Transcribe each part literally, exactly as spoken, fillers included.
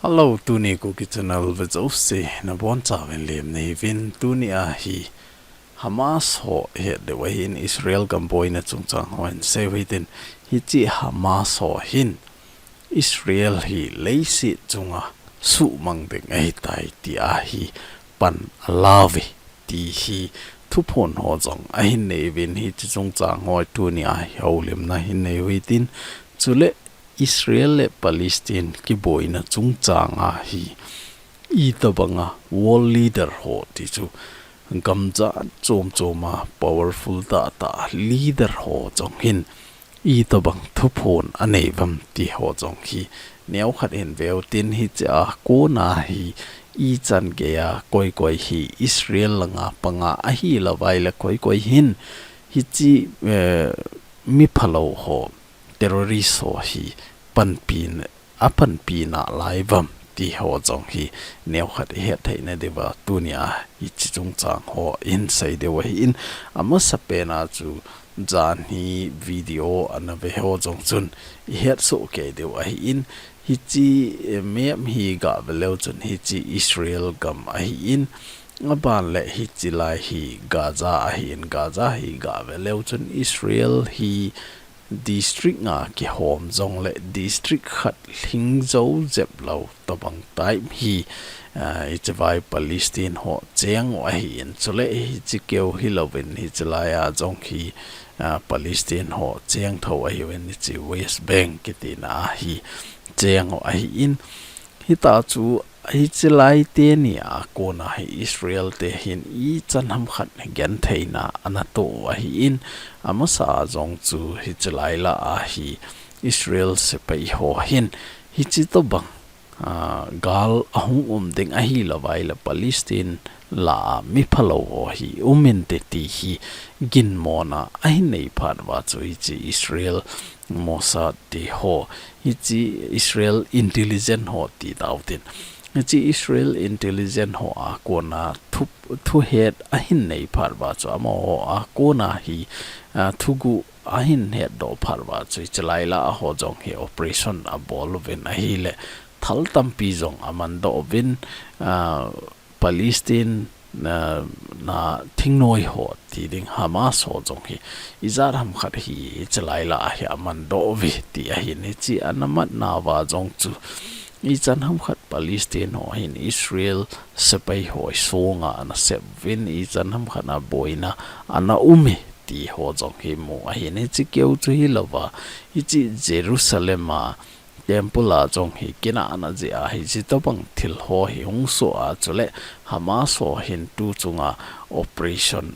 Hello, tuni Kuki Channel vejouse nabonchauvin lemna hiuvin. Tuni a hi Hamas ho het deuh ahin, Israel gam boina chungchang ho hin seiu hitin, hiche Hamas ho hin Israel hi leiset chunga suhmang ding ahitai tia hi pan alauve ti hi thuphon ho jong ahin neiuvin, hiche chungchang ho tuni a hi houlimna hin neiu hitin, chule Israel le Palestine kiboina chungchang a hi itobanga world leader ho ti chu gamjat chom chom a powerful tahtah leader ho jong hin itobang thuphon anei uvam ti ho jong hi neokhat hin veu tin, hiche a kona hi ichan geiya koi koi hi Israel langa panga ahilouvai le koi koi hin hiche, eh, miphalou ho, terrorist ho hi panpina, apanpina lai uvam ti ho jong hi neokhat ihet theina diuva tuni a hiche chungchang ho hin sei deuh ahin, amasapen a chu janhi video ana ve ho jong chun ihet soh kei deuh ahin, hiche, eh, map hi gave leu chun hiche Israel gam ahin, aban le hiche lai hi Gaza ahin, Gaza hi gave leu chun Israel hi district nga kihom jongle district khat lhing jou jep lou tobang type hi, ah, hiche vai Palestine ho cheng u ahin, chule hiche keu hilouvin hiche lai a jong hi, ah, Palestine ho cheng thou ahiuvin, hiche West Bank kitina a hi cheng u ahin, hita chu hiche lai teni a kona hi Israel te hin ichan hamkhat gentheina ana toh u ahin, amasa a jong chu hiche lai lah a hi Israel sepai ho hin hiche tobang, ah, gal ahung um ding ahilouvai le Palestine lah a miphalou ho hi um inte ti hi ginmona ahin nei phat uva chu hiche Israel Mossad ti ho, hiche Israel intelligence ho ti tautin, hiche Israel intelligence ho a kona thu, thuhet ahin nei phat uva chu amaho a kona hi, ah, thuguh ahin hetdoh phat uva chu hiche lai lah a ho jong hi operation abol uvin ahile thal tampi jong amandoh uvin, ah, Palestine na, na thingnoi ho ti ding Hamas ho jong hi ijat hamkhat hi hiche lai lah a hi amandoh uve ti ahin, hiche ana matna uva jong chu ichan hamkhat Palestine ho hin Israel sepai ho songa ana sep uvin, ichan hamkhat a boina ana ume ti ho jong hi mu ahin, hiche keu chu hilouva hiche Jerusalem a temple a jong hi kinahna jeh a hiche tobang thil ho hi hung soh a, chule Hamas ho hin tu chunga operation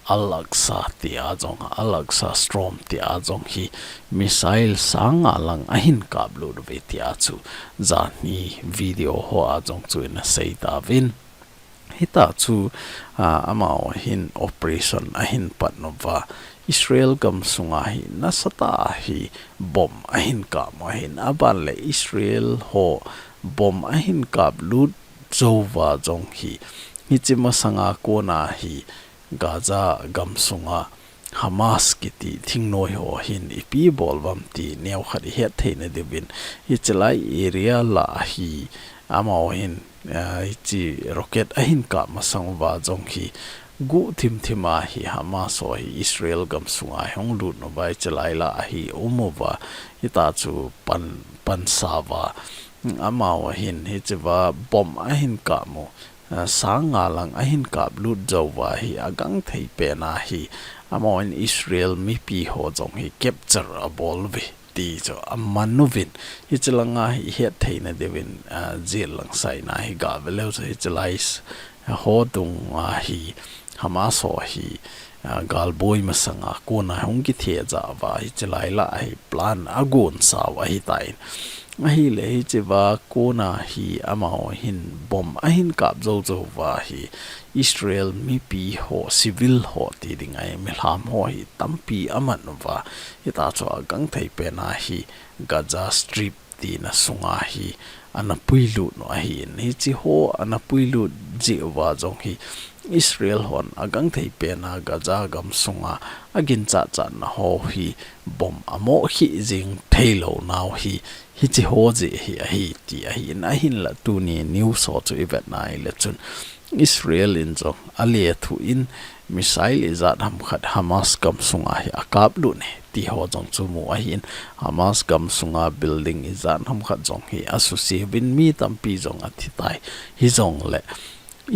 Al-Aqsa tia jong, Al-Aqsa Storm tia jong hi missile sang nga lang ahin kaplut uve tia chu janhi video ho a jong chu ina sei tauvin. Hita chu, ah, amaho hin operation ahin pat uva, Israel gamsunga hi nasatah a hi bomb ahin kap u ahin, aban le Israel ho bomb ahin kaplut jouva jong hi, hiche masanga kona hi Gaza gamsunga Hamas kiti thingnoi ho hin ipi bol uvam ti neokhat ihet theina diuvin, hiche lai area lah a hi amaho hin, ah, hiche rocket ahin kap masang uva jong hi guh thimthim a hi Hamas ho hi Israel gamsunga hi hung lut uva hiche lai lah a hi um uva, hita chu pan, pansa uva, amaho hin hichea bomb ahin kap u, ah, sang nga lang ahin kaplut jouva hi agangthei pen a hi, amahon Israel mipi ho jong hi capture abol uve ti chu aman uvin, hiche langa hi ihet theina diuvin, ah, jil lang saina hi gave leu chu hiche lai s-, ho dunga hi Hamas ho hi, ah, galboi masanga kona hung kithejah uva hiche lai lah a hi plan agonsa u ahitan. Ahile hichea kona hi amaho hin bomb ahin kap jou jouva hi Israel mipi ho, civil ho ti ding ahi, milham ho hi tampi aman uva, hita chu agangthei pen a hi Gaza Strip tina sunga hi ana puilut u ahin, hiche ho ana puilut jeh uva jong hi Israel hon agangthei pen a Gaza gamsunga aginchat chatna ho hi bomb amo khih jing theilou nau hi hichi ho jeh hi ahi ti ahin, ahinla tuni news ho chu i vet na ahile chun Israel in jong a lethuh in missile ijat ham khat Hamas gam sunga hi a kap lut e ti ho jong chu mu ahin, Hamas gam sunga building ijat ham khat jong hi a susia uvin mi tampi jong a thi tai. Hijongle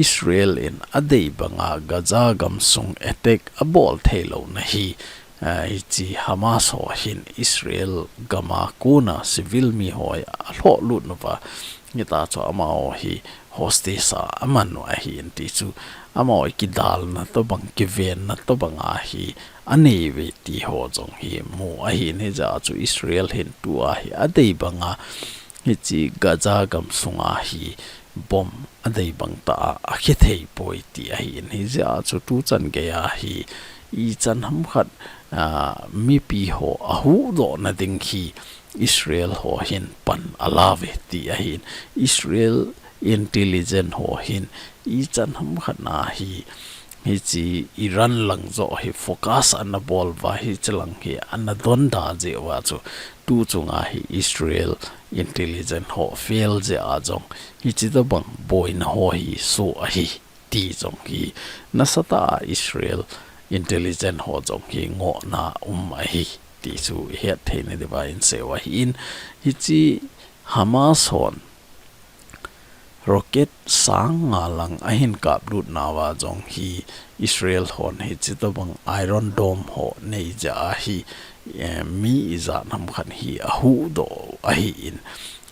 Israel in a dei banga Gaza gam sung attack a bol thei lou na hi, ah, hichi Hamas ho hin Israel gam a kona civil mi ho a lhoh lut uva, hita chu amaho hi hostage a a man u ahin ti chu, amaho kidalna tobang, kivenna tobang a hi a nei uve ti ho jong hi mu ahin, hijeh a chu Israel hin tua hi a dei banga hichi Gaza gam sunga hi bomb a dei bang tah a, a khe thei poi ti ahin, hijeh a chu tuchan gei a hi ichan ham khat, ah, mipi ho a huhdoh na ding hi Israel ho hin pan a la uve ti ahin, Israel intelligence ho hin ichan ham khat na hi, hichi Iran lang joh hi focus ana bol uva, hichi lang hi ana donda jeh uva chu tu chunga hi Israel intelligence ho fail jeh a jong hichi tobang boina ho hi soh ahi ti jong hi nasatah a Israel intelligence ho jong hi ngohna um ahi ti chu i het theina diuva in sei u ahin, hichi Hamas hon rocket sang nga lang ahin kap lut nauva jong hi Israel hon hichi tobang Iron Dome ho nei jeh a hi, eh, mi ijat ham khat hi a huhdoh ahin,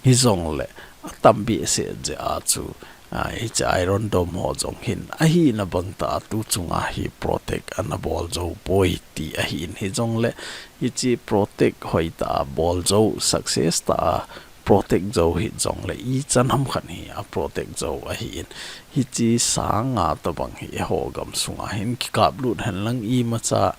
hijongle a tam behseh jeh a chu, ah, hichi Iron Dome ho jong hin ahina bang tah a tu chunga hi protect ana bol jou poi ti ahin, hijongle hichi protect hoitah a bol jou, success tah a protect jou hijongle ichan ham khat hi a protect jou ahin, hichi sang nga tobang hi eiho gam sunga hin kikap lut hen lang imacha,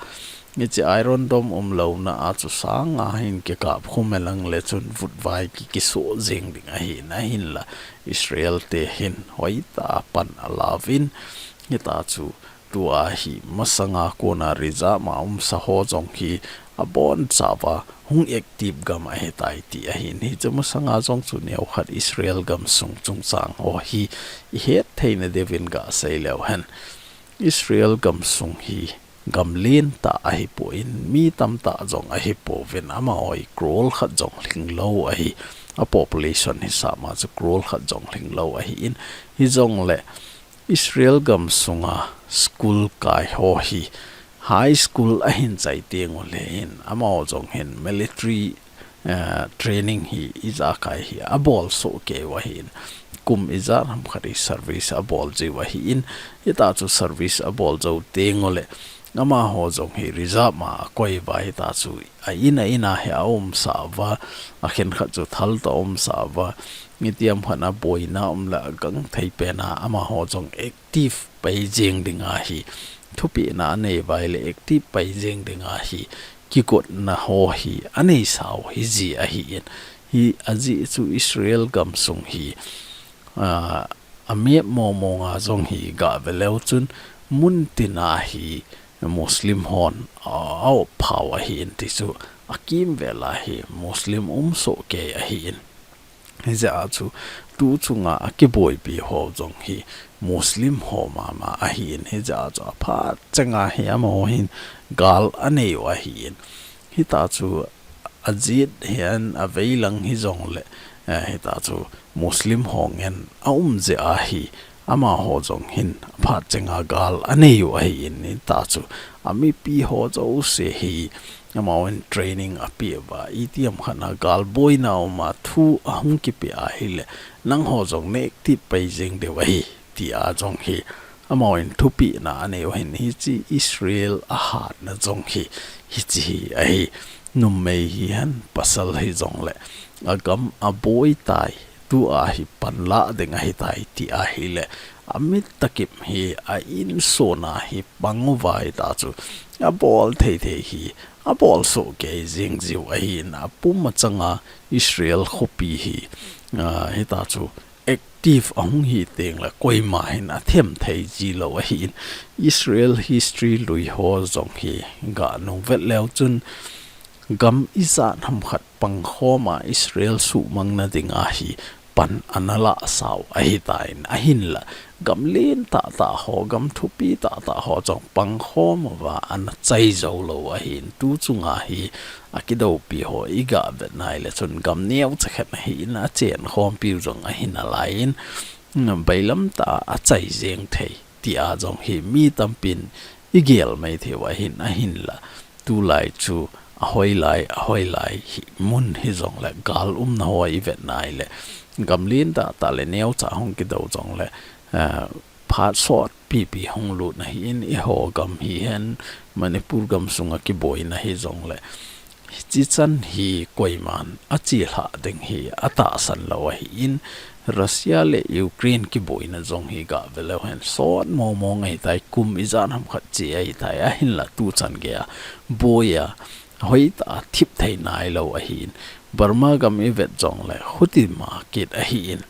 hichi Iron Dome um louna a chu sang nga hin kikap khum e lang le chun vutvai ki, kisoh jeng ding ahin, ahinla Israel te hin hoitah a pan a la uvin, hita chu tua hi masanga kona reserve ma umsa ho jong hi a bonchauva hung active gam ahitai ti ahin, hichu masanga jong chu neokhat Israel gam sung chungchang ho hi i het theina diuvin ga sei leu hen. Israel gam sung hi gam lentah ahi pon, mi tamtah jong ahi pouvin, amaho hi crore khat jong lhing lou ahi, a population hisap ma chu crore khat jong lhing lou ahin, hijongle Israel gam sunga school kai ho hi high school ahin chai teng uleh hin, amaho jong hin military, eh, training hi ijakai hi a bol soh kei u ahin, kum ijat ham khat hi service a bol jiu ahin, hita chu service a bol jou teng uleh amaho jong hi reserve ma a koi uva, hita chu a in a in a hi a umsa uva, a khenkhat chu thal toh a umsa uva, itiham khat a boina um le a gangthei pen a amaho jong active pai jeng ding ahi, thupehna a nei uva ahile active pai jeng ding ahi, kigotna ho hi a neisa u hi ji ahin, hi ajeh chu Israel gam sung hi, ah, a map mong mong a jong hi ga ve leu chun mun tin a hi Muslim hon a, a op phau ahin, ti chu a kimvel a hi Muslim um soh kei ahin. Hijeh a chu tu chunga a kiboipi ho jong hi Muslim ho mama ahin, hijeh a chu a phat chenga hi amaho hin gal a nei u ahin. Hita chu a jet hihen a vei lang hijongle, eh, hita chu Muslim ho ngen a um jeh a hi amaho jong hin a phat chenga gal a nei u ahin, hita chu a mipi ho jouse hi amahon training a pe uva, itiham khat a gal boina um a thu a hung kipe ahile, nangho jong na active pai jeng diu ahi, ti a jong hi amahon thupehna a nei u ahin, hichi Israel a hatna jong hi hichi hi ahi. Numei hihen pasal hijongle a gam a boi tai, tua hi panla ding ahitai ti ahile, a mit takip hi a insung a hi pang uva hita chu a bol thei thei hi a bol soh kei jeng jiu ahin, a pum a changa Israel khopi hi, ah, hita chu active a hung hi teng le koima hin a them thei ji lou ahin, Israel history lui ho jong hi ga nung vet leu chun gam ijat ham khat pangkhom a Israel suhmang na ding a hi pan ana la sau ahitan, ahinla gam len tah tah ho, gam thupi tah tah ho jong pangkhom uva ana chai jou lou ahin, tu chunga hi akidopi ho iga vet nai le chun gam neocha khat ahin, achen khompiu jong ahi nalai in, bailam tah a achai jeng thei tia jong hi mi tampin igel mai theiu ahin, ahinla tulai chu ahoilai, ahoilai hi mun hijongle gal umna ho ivet nai le gam len tah tah le neocha hung kido jongle, eh, phat sot pipi hung lut na hi in, eiho gam hihen Manipur gam sunga kiboina hijongle hichi chan hi koiman achilhah ding hi atahsan lou ahin, Russia le Ukraine kiboina jong hi ga ve leu hen sot momo ngai tai, kum ijat ham khat che ahitai, ahinla tu chan geiya boiya hoitah a thip thei nailou ahin, Burma gam ivet jongle hutima kit ahin.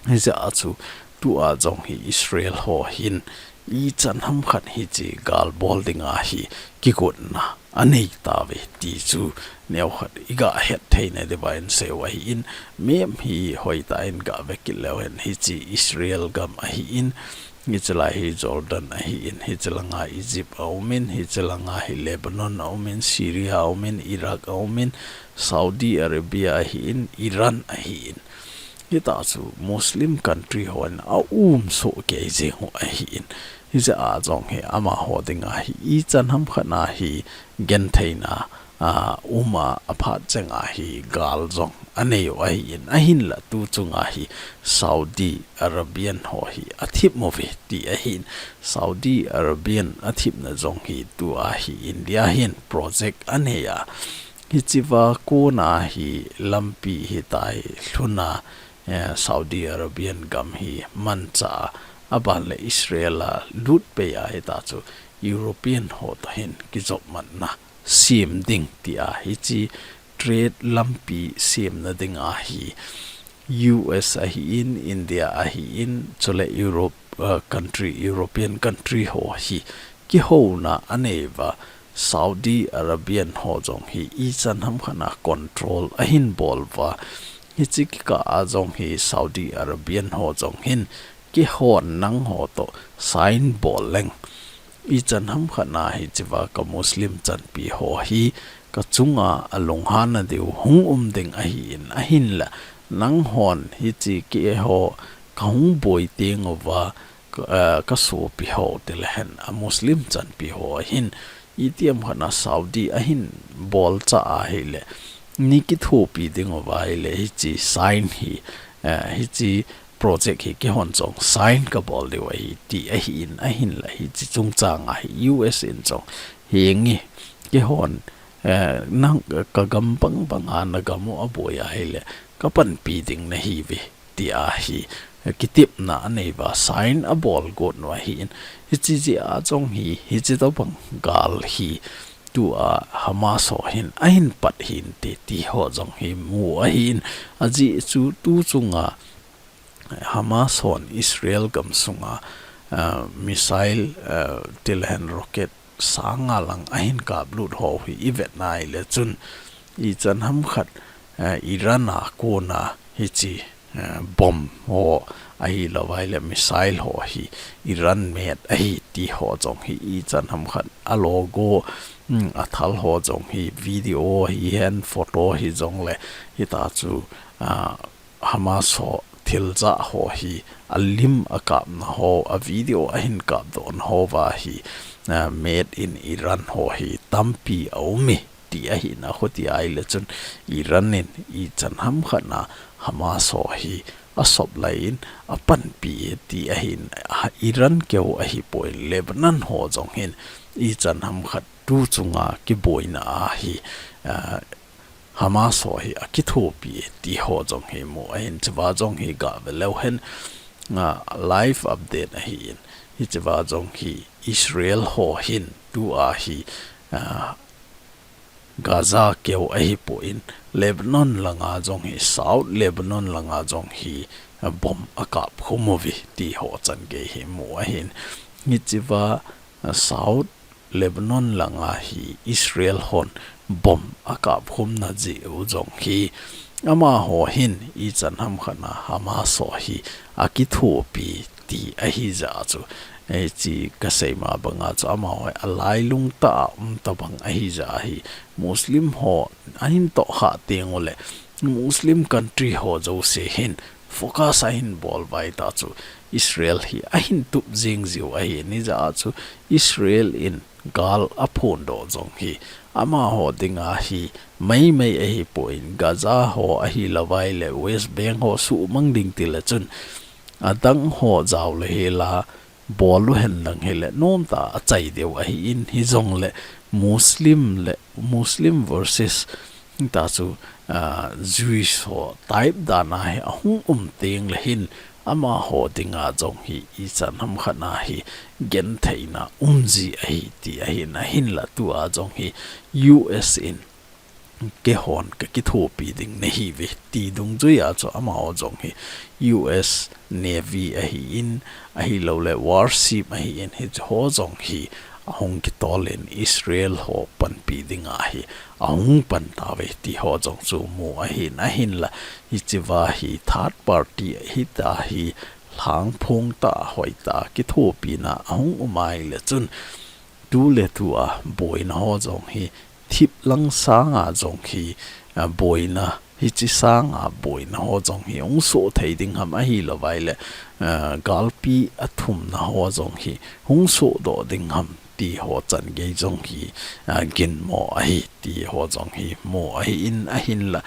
Hijeh a chu tua jong hi Israel ho hin ichan ham khat hichi gal bol dinga hi kigotna anei tauve ti chu neokhat iga het theina diuva inseiu ahin, map hi hoitah in ga ve kit leu hen hichi Israel gam ahin, hichi lai hi Jordan ahin, hichi langa Egypt aumin, hichi langa hi Lebanon aumin, Syria aumin, Iraq aumin, Saudi Arabia ahin, Iran ahin. Hitah chu Muslim country hon aumsoh kei jeng u ahin. Hijeh a jong hi amaho dinga hi ichan ham khat na hi gentheina, a, uma aphat chenga hi gal jong aneiu ahin, ahinla tu chunga hi Saudi Arabian ho hi athip uve ti ahin, Saudi Arabian athipna jong hi tua hi India hin project anei a, hichiva kona hi lampi hitia lhuna, eh, Saudi Arabian gam hi mancha a, aban le Israel a lutpei a, hitah chu European ho toh hin kijopmatna sem ding tia hichi trade lampi semna dinga hi U S ahin, India ahin, chule Europe, uh, country, European country ho hi kihouna aneiuva, Saudi Arabian ho jong hi ichan ham khat na control ahin bol uva, hichi kikah a jong hi Saudi Arabian ho jong hin kihon nangho toh sign bol leng, ichan ham khat na hichiva ka Muslim chanpi ho hi kachunga alunghanna diu hung um ding ahin, ahinla nanghon hichi keiho kahung boi teng uva, ka, eh, kasopi ho tilehen a Muslim chanpi ho ahin, itiham khat na Saudi ahin bolcha ahile, nei kithopi ding uva ahile, hichi sign hi, eh, hichi project hi keihon jong sign kabol diu ahi ti ahin, ahinla hichi chungchang a hi U S in jong, henge, keihon, eh, nang, kagam bang banga nagam u aboi ahile, kapanpi ding nahiuve tia hi, eh, kitepna aneiuva, sign abol got u ahin, hichi jeh a jong hi, hichi tobang gal hi tua Hamas ho hin ahin pat hinte ti ho jong hi mu ahin, ajeh chu tu chunga Hamas hon Israel gam sunga, ah, missile, ah, tilehen rocket sang nga lang ahin kaplut ho hi ivet nai le chun, ichan ham khat, ah, Iran a kona hichi, ah, bomb ho ahilou vai le missile ho hi Iran made ahi ti ho jong hi ichan ham khat a logo, mm, athal ho jong hi video hihen photo hijongle hitah chu, ah, Hamas ho thil jah ho hi alim akapna ho, a video ahin kapdoh na ho uva hi, ah, made in Iran ho hi tampi aume ti ahin, akhuti ahile chun Iran in ichan ham khat na Hamas ho hi asop lai in apanpi e ti ahin, ah, Iran keu ahipoi, Lebanon ho jong hin ichan ham khat tu chunga kiboina a hi, ah, Hamas ho hi akithopi e ti ho jong hi mu ahin, chiva jong hi ga ve leu hen, ah, live update ahin, hichiva jong hi Israel ho hin tua hi, ah, Gaza keu ahipoi, Lebanon langa jong hi, South Lebanon langa jong hi, ah, bomb akap khum uve ti ho chan gei hi mu ahin, hichiva, ah, South Lebanon langa hi Israel hon bomb akap khum na jeh u jong hi, amaho hin ichan hamkhat na Hamas ho hi akithopi ti ahi jeh chu, hichi kasei ma banga chu amaho hi alailung tah a um tabang ahi jeh hi, Muslim ho ahin tohkhah teng uleh Muslim country ho jouse hin focus ahin bol vai ta chu Israel hi ahin tup jing jiu ahi, hijeh chu Israel in gal aphondoh jong hi amaho dinga hi maimai ahipoi, Gaza ho ahilouva ahileh West Bank ho suhmang ding tile chun adang ho jao le hila bol u hen lang hileh nomtah a achai diu ahin, hijongleh Muslim le Muslim versus ta chu, ah, Jewish ho type dan a hi ahung um teng le hin amaho dinga jong hi ichan hamkhat na hi gentheina um ji ahi ti ahin, ahinla tua jong hi U S in keihon kakithopi ding nahiuve ti dungjui a chu amaho jong hi U S Navy ahin, ahilouleh warship ahin, hiho jong hi ahung kitol in Israel ho panpi dinga hi ahung pan tauve ti ho jong chu mu ahin, ahinla hichea hi third party hita hi lhangphong tah hoitah kithopina ahung um ahileh chun tuletua boina ho jong hi thip lang sanga jong hi, ah, boina, hichi sanga boina ho jong hi hung soh thei ding ham ahilouva ahileh, ah, galpi athumna ho jong hi hung sohdoh ding ham ti ho changei jong hi, ah, ginmo ahi ti ho jong hi mu ahin, ahinla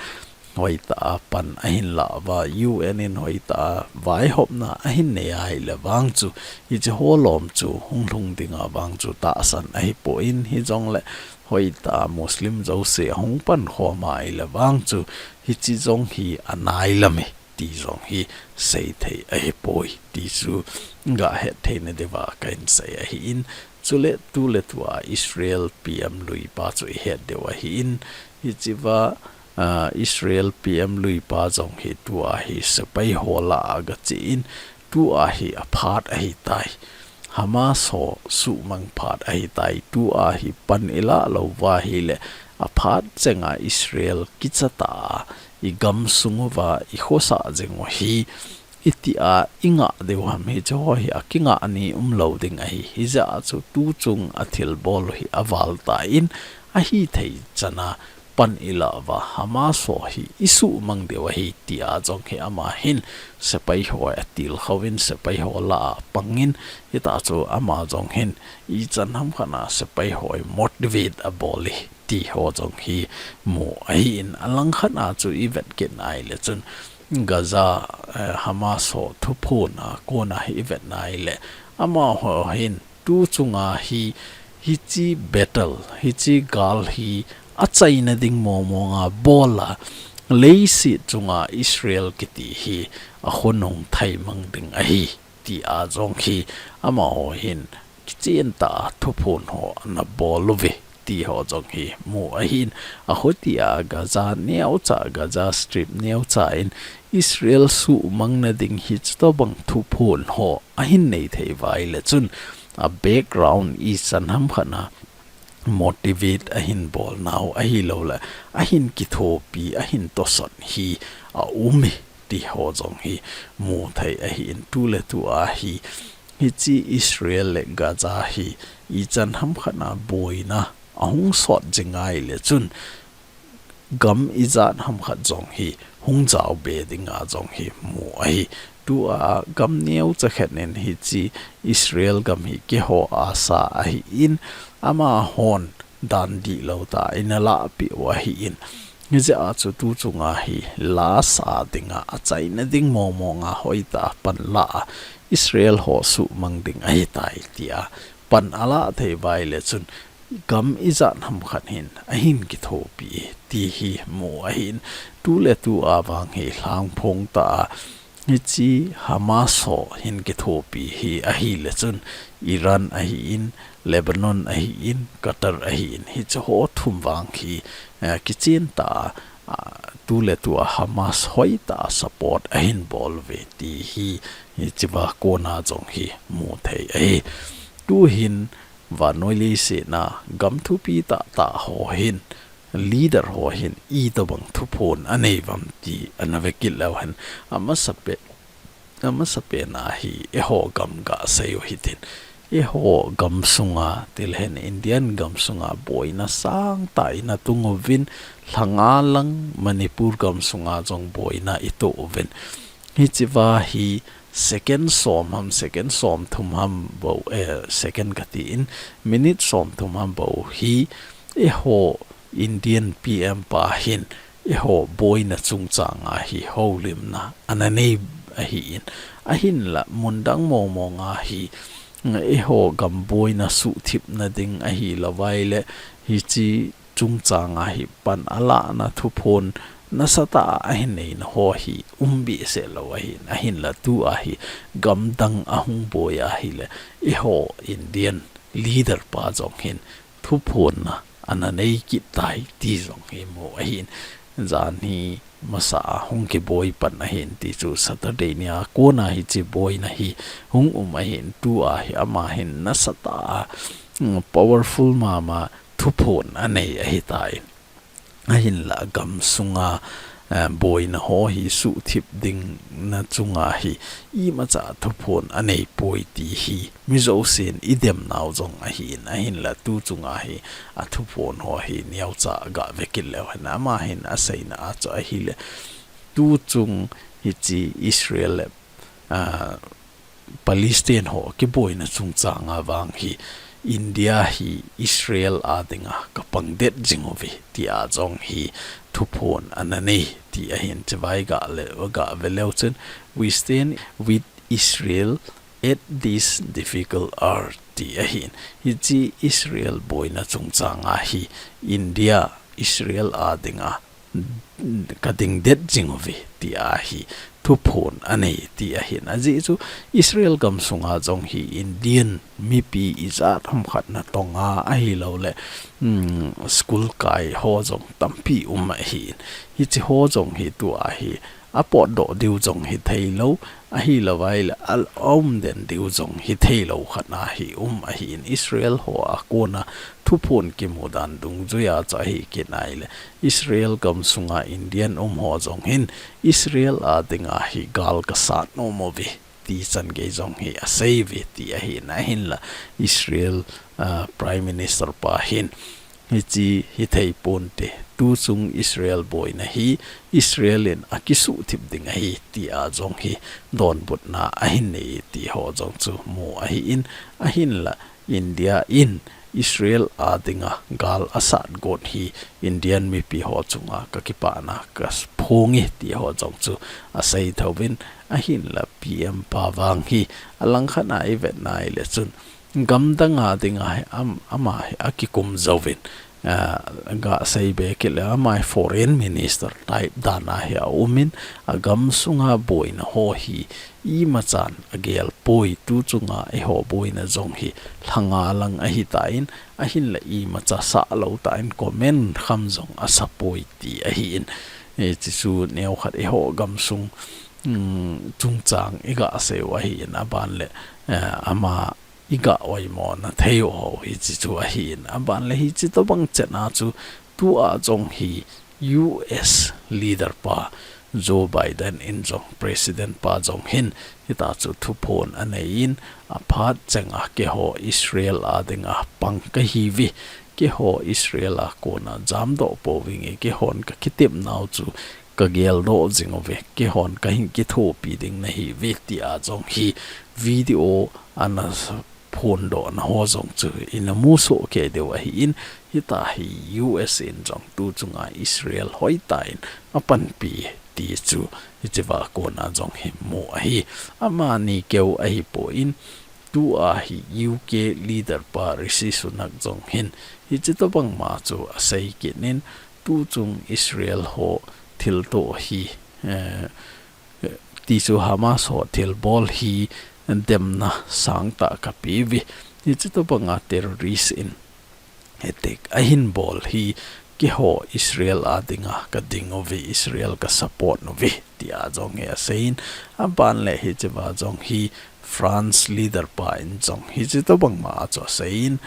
hoitah a pan ahin lah uva, U N in hoitah a vaihopna ahin nei ahileh vang chu, hichi ho lom chu hung lhung dinga vang chu tahsan ahipoi, hijongleh hoitah a Muslim jouse ahung pankhom ahileh vang chu, hichi jong hi anailam e ti jong hi seithei ahipoi ti chu gahet theina diuva kahin sei ahin, chuleh tuletua Israel P M luipa chu ihet diu ahin, hichea ah, Israel P M luipa jong hi tua hi sepai ho lah a gache in, tua hi aphat ahitai. Hamas ho suhmang phat ahitai, tua hi pan ilah louva ahileh aphat chenga Israel kicha tah a igamsung uva ikhosah jing u hi itia ingah diu ham, hichi ho hi akingah ni umlou ding ahi, hijeh chu tuchung a thilbol u hi aval tan, ahithei chana pan ilah uva Hamas ho hi isuhmang diu ahi tia jong hi ama hin sepai ho atilkhou in sepai ho lah a pangin, hita chu ama jong hin ichan hamkhat na sepai ho motivate abol e ti ho jong hi mu ahin, alangkhat a chu ivet kit ahileh chun Gaza, eh, Hamas ho thuphon a kona hi ivet ahileh amaho hin tuchunga hi, hichi battle, hichi gal hi achaina ding mong mong a bol a, leiset chunga Israel kiti hi akhonung thaimang ding ahi tia jong hi amaho hin kichen tah a thuphon ho ana bol uve ti ho jong hi mu ahin, akhotia Gaza neocha, Gaza Strip neocha in Israel suhmang na ding hi chutobang thuphon ho ahin nei thei uva ahileh chun a background ichan hamkhat na motivate ahin bol nau ahilouleh ahin kithopi, ahin tosot hi aum e ti ho jong hi mu thei ahin, tuletua hi hichi Israel le Gaza hi ichan hamkhat na boina ahung sot jing ahileh chun gam ijat hamkhat jong hi hung jaobe dinga jong hi mu ahi. Tua gam neocha khat in hichi Israel gam hi keiho asa ahin, amahon dan dihlou tah in alahpeh u ahin, hijeh a chu tuchunga hi lasa dinga achaina ding mong mong a hoitah a pan lah a Israel ho suhmang ding ahitai tia pan alah thei uva ahileh chun gam ijat hamkhat hin ahin kithopi e ti hi mu ahin, tuletua vang hi lhangphong tah a hichi Hamas ho hin kithopi hi ahileh chun Iran ahin, Lebanon ahin, Qatar ahin, hichi ho thum vang hi, eh, kichen tah a, ah, tuletua Hamas hoitah a support ahin bol uve ti hi, hichea kona jong hi mu thei ahi. Tuhin vannoi leiset a gam thupi tahtah ho hin, leader ho hin itobang thuphon anei uvam ti ana vekit leu hen, amasa pen, amasa pen a hi eiho gam gasei u hitin. Eiho gam sunga, tilehen Indian gam sunga boina sangtah in atung uvin, lha nga lang Manipur gam sunga jong boina itoh uvin. Hichea hi second som ham, second somthum ham bou, eh, second kati in, minute somthum ham bou hi eiho Indian P M pa hin eiho boina chungchang a hi houlimna ana nei ahin. Ahinla mun dang mong mong a hi eiho gam boina suhthipna ding ahilouva ahile, hiche chungchang a hi pan alahna thuphon nasatah a ahin neina ho hi um behseh lou ahin, ahinla tua hi gam dang ahung boi ahile, eiho Indian leader pa jong hin thuphonna ana nei kit tai ti jong hi mu ahin. Jan hi masa a hung kiboi pan ahin ti chu Saturday nia kona hiche boina hi hung um ahin, tua hi ama hin nasatah a, mm, powerful mama thuphon anei ahitai. Ahinla gam sunga, eh, boina ho hi suhthip dingna chunga hi imacha thuphon anei poi ti hi mi jousen idemnau jong ahin, ahinla tu chunga hi athuphon ho hi neocha gavekit leu hen, ama hin aseina a chu ahile, tu chung hiche Israel le, ah, Palestine ho kiboina chungchang a vang hi India hi Israel a dinga kapang det jing uve tia jong hi thuphon ana nei ti ahin. Chevai gale, gave leu chun, "We stand with Israel at this difficult hour," ti ahin. Hiche Israel boina chungchang a hi India Israel a dinga kading det jing uve tia hi thuphon anei ti ahin. Ajeh chu Israel gam sunga jong hi Indian mipi ijat ham khat natong a ahilouleh, mm, school kai ho jong tampi um ahin. Hiche ho jong hi tua hi apotdoh diu jong hithei lou, ahilouva ahile aum den diu jong hithei lou khat a hi um ahin. Israel ho a kona thuphon kimu dan dungjuia chu ahi kit ahile, Israel gam sunga Indian um ho jong hin Israel a dinga hi gal kasat nom uve ti chan gei jong hi asei uve ti ahin, ahinla Israel, ah, Prime Minister pa hin, "Hiche hithei ponte, tu chung Israel boina hi Israel in akisuhthip ding ahi," tia jong hi donbutna ahin nei ti ho jong chu mu ahin, ahinla India in Israel a dinga gal asat got hi Indian mipi ho chunga kakipana kaphong e ti ho jong chu asei thouvin, ahinla P M pa vang hi alangkhat a ivet na ahile chun, gam dang a dinga hi am-, ama hi akikum jouvin, ah, gasei be kit le ama hi foreign minister type dan a hi aumin, agam sunga boina ho hi imachan agel poi, tu chunga eiho boina jong hi lha nga lang ahitan, ahinla imacha sah lou tan comment kham jong asa poi ti ahin. Hiche chu neokhat eiho gam sung, mm, chungchang igasei u ahin, aban le, eh, ama iga oimo na thei u ho hiche chu ahin, aban le hiche tobang chet a chu tua jong hi U S leader pa Joe Biden in jong, President pa jong hin, hita chu thuphon anei in, aphat chenga keiho Israel a dinga pang kahiuve, keiho Israel a kona jamdoh pouvinge, keihon kakitepnau chu kageldoh jing uve, keihon kahin kithopi ding nahiuve, tia jong hi video ana phondohna ho jong chu ina musoh kei diu ahin, hita hi U S in jong tu chunga Israel hoitah in apanpi ti chu hichea kona jong hi mu ahi. Amani keu ahipon, tua hi U K leader pa Rishi Sunak jong hin hiche tobang ma chu asei kit in, tu chung Israel ho thilto hi, eh, ti chu Hamas ho thilbol hi demna sangtah kapeuve. Hiche tobanga terrorist in attack ahin bol hi keiho Israel a dinga kading uve, Israel kasupport uve, tia jong hi aseiyin, aban le hichea jong hi France leader pa in jong hichi tobang ma a chu aseiyin,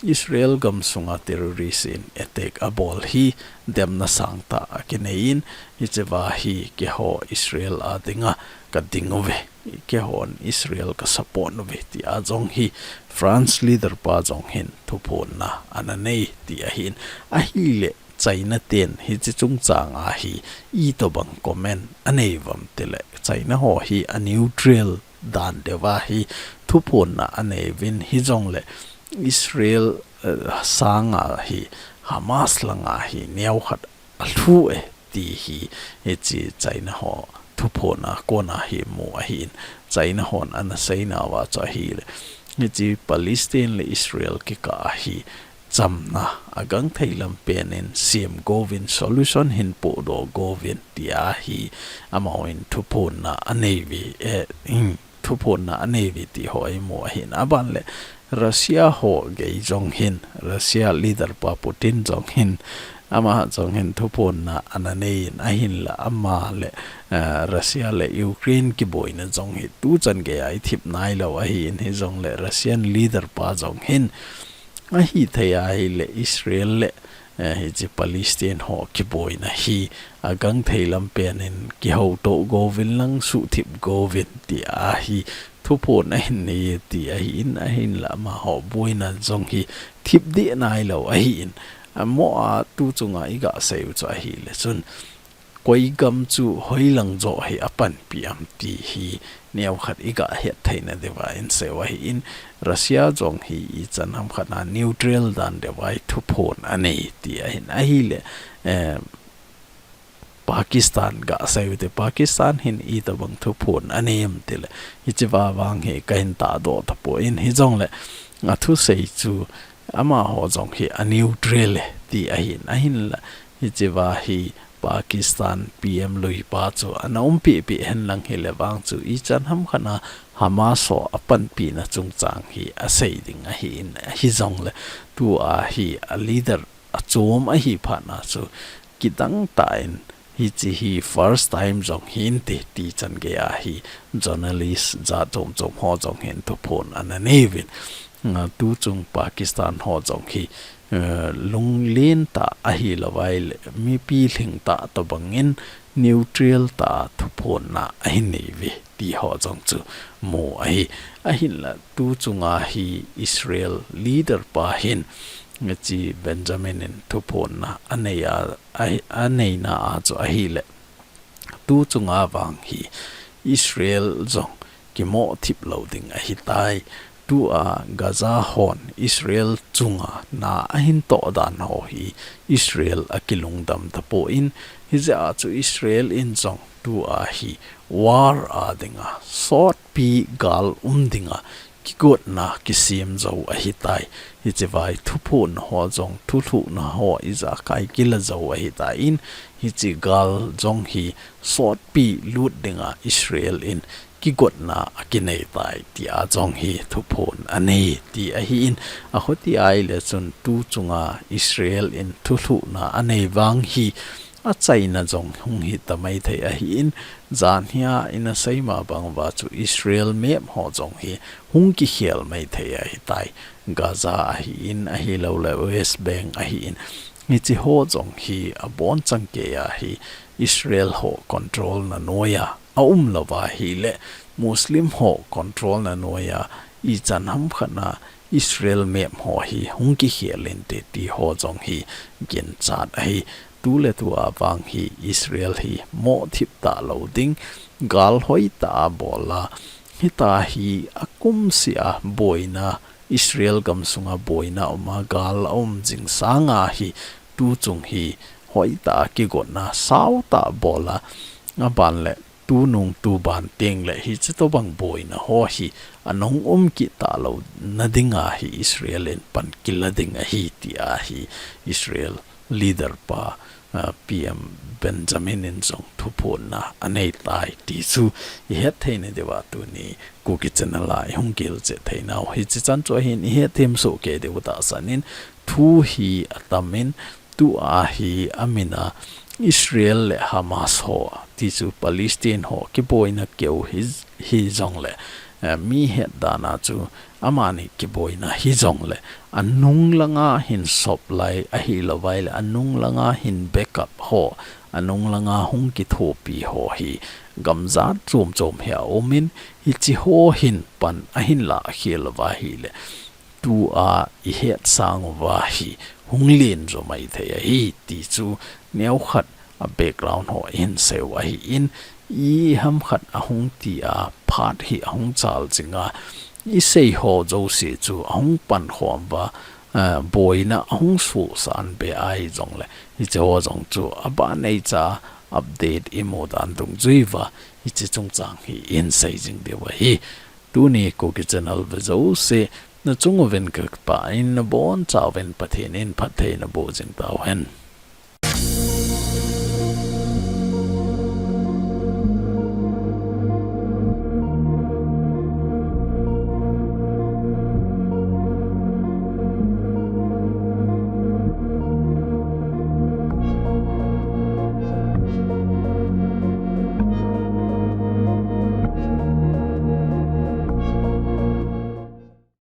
Israel gamsunga terrorist in attack abol hi demna sangtah akineiyin, hichea hi keiho Israel a dinga kading uve, keihon Israel kasupport uve tia jong hi France leader pa jong hin thuphonna ana nei ti ahin, ahile China ten hichi chungchanga hi itobang comment anei uvam tile, China ho hi a neutral dan deuva hi thuphonna anei uvin, hijongle Israel, eh, sanga hi Hamas langa hi neokhat alhu e ti hi, hichi China ho thuphonna kona hi mu ahin, China hon ana seinauva chu ahile, hichi Palestine le Israel kikah a hi chamna agangthei lampen in sem uvin, solution hin pohdoh uvin tia hi amahon thuphonna anei uve, eh, hmm, thuphonna anei uve ti ho imu ahin, aban le Russia ho gei jong hin, Russia leader pa Putin jong hin, ama jong hin thuphonna ana neiyin, ahinla ama le, eh, Russia le Ukraine kiboina jong hi tuchan geiya ithip nailou ahin, hijongle Russian leader pa jong hin ahithei ahile Israel le, eh, hichi Palestine ho kiboina hi agangthei lampen in kihoutoh uvin lang suhthip uvin tia hi thuphonna ahin nei ti ahin, ahinla amaho boina jong hi thipdeh nailou ahin, amo a tuchunga iga seiyu chu ahile chun koi gam chu hoilang joh hi apanpi am ti hi neokhat iga hetthei nadiuva inseiyu ahin, Russia jong hi ichan hamkhat a neutral dan deuva hi thuphonna anei ti ahin, ahile, eh, Pakistan ga seiyu te, Pakistan hin itobang thuphonna anei am tile, hichea vang hi kahin tahdoh tapon, hijongle athusei chu amaho jong hi a neutral e ti ahin, ahinla hichea hi Pakistan P M lui pa chu ana umpi pi henlang hile vang chu ichan hamkhat a Hamas ho apanpina chungchang hi asei ding ahin, hijongle tua hi a leader achom ahi phat a chu kidang tah in hichi hi first time jong hinte ti chan geiya hi journalist jat chom chom ho jong hin thuphonna ana nei uvin. Nga tuchung Pakistan ho jong hi, eh, lunglen tah ahilouva ahile mipi lhingtah tobang in neutral tah thuphonna ahin nei uve ti ho jong chu mu ahi. Ahinla tuchunga hi Israel leader pa hin hichi Benjamin in thuphonna anei a, a, aneina a chu ahile, tuchunga vang hi Israel jong kimo thip lou ding ahitai. Tua Gaza hon Israel chunga na ahin toh dan ho hi Israel akilungdam tapon, hijeh a chu Israel in jong tua hi war a dinga sotpi gal um dinga kigotna kisem jou ahitai. Hichea hi thuphonna ho jong, thulhuhna ho ijakai kila jou ahitan, hichi gal jong hi sotpi lut dinga Israel in kigotna akinei tai tia jong hi thuphonna anei ti ahin, akhoti ahile chun tuchunga Israel in thulhuhna anei vang hi achaina jong hung hita maithei ahin, janhia ina seima banguva chu Israel map ho jong hi hung kikhel maithei ahitai. Gaza ahin, ahilouleh West Bank ahin, hichi ho jong hi abonchan geiya hi Israel ho control na noiya aumlouva ahile, Muslim ho control na noiya ichan hamkhat a Israel map ho hi hung kikhel inte ti ho jong hi ginchat ahi. Tuletua vang hi Israel hi mo thip talou ding, gal hoitah a bol a, hitia hi akumseh a boina, Israel gamsunga boina uma gal aum jing sanga hi tuchung hi hoitah a kigotna sautah bol a, aban le tunung tuban tengle hichi tobang boina ho hi anung um kit talou na dinga hi Israel in pan kila ding ahi tia hi Israel leader pa, ah, P M Benjamin in jong thuphonna anei tai ti chu ihet thei nadiuva tuni Kuki channel a ihung kihilchet theinau hichi chan chu ahin, ihet them soh kei diu tahsan in thu hi atam in, tua hi amin a Israel le Hamas ho, ti chu Palestine ho kiboina keu hi, hijongle eh, mi het dan a chu amani kiboina hijongle, anung langa hin sop lai ahilouvai le, anung langa hin backup ho, anung langa hung kithopi ho hi gamjat chom chom hi aumin, hiche ho hin pan ahin lah khel uva ahile, tua ihet sang uva hi hung len jo maithei ahi ti chu neokhat a background ho ihin seiyu ahin, iham khat ahung tia phat hi ahung chal jinga, isei ho jouse chu ahung pankhom uva, eh, boina ahung suhsan be ahijongle, hiche ho jong chu abanei cha update imu dan dungjuiva, hiche chungchang hi ihin sei jing diu ahi. Tuni Kuki Channel ve jouse, nachung uvin kakipah in, nabonchauvin Pathen in phatthei naboh jing tauhen.